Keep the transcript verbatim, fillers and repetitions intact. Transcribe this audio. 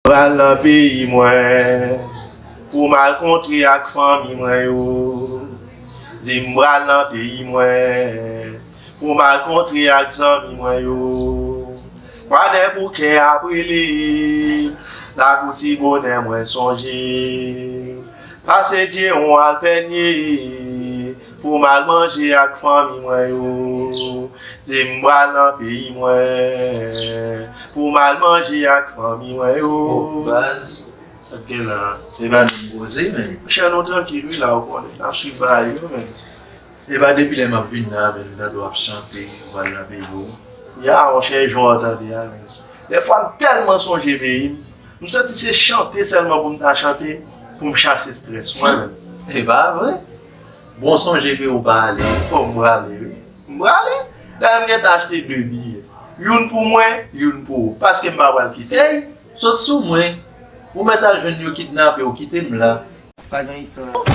Pral nan peyi mwen pou m al kontre ak fanmi mwen yo. Di m pral nan peyi mwen pou m al kontre ak zanmi mwen yo. Kwadèboukè ap rele, lakou ti bonè mwen sonje. Pase Djewon al pènye pou m al manje ak fanmi mwen yo. Di m pral nan peyi mwen pou m al manje ak fanmi mwen yo. Oh, baz. Sa k gen la? E pa nou poze, men. Monchè, nou trankil, wi, la, ou konnen. N ap swiv bagay yo, men. E pa depi lè m ap vin la, men, m tande w ap chante, ou pral nan peyi w. Ya, monchè, jan w tande a, men. Dèfwa, m tèlman sonje peyi m, m santi se chante sèlman pou m ta chante, pou m chase estrès mwen, men. E pa vre? Bon, sonje peyi w pa ale. Bon, m prale, wi. M prale. Dayè, m gentan achte de biyè. Youn pou mwen, youn pou ou. Paske m pa pral kite. Ey, sot sou mwen. Ou mèt al jwenn yo kidnape w, kite m la. Pa gen istwa.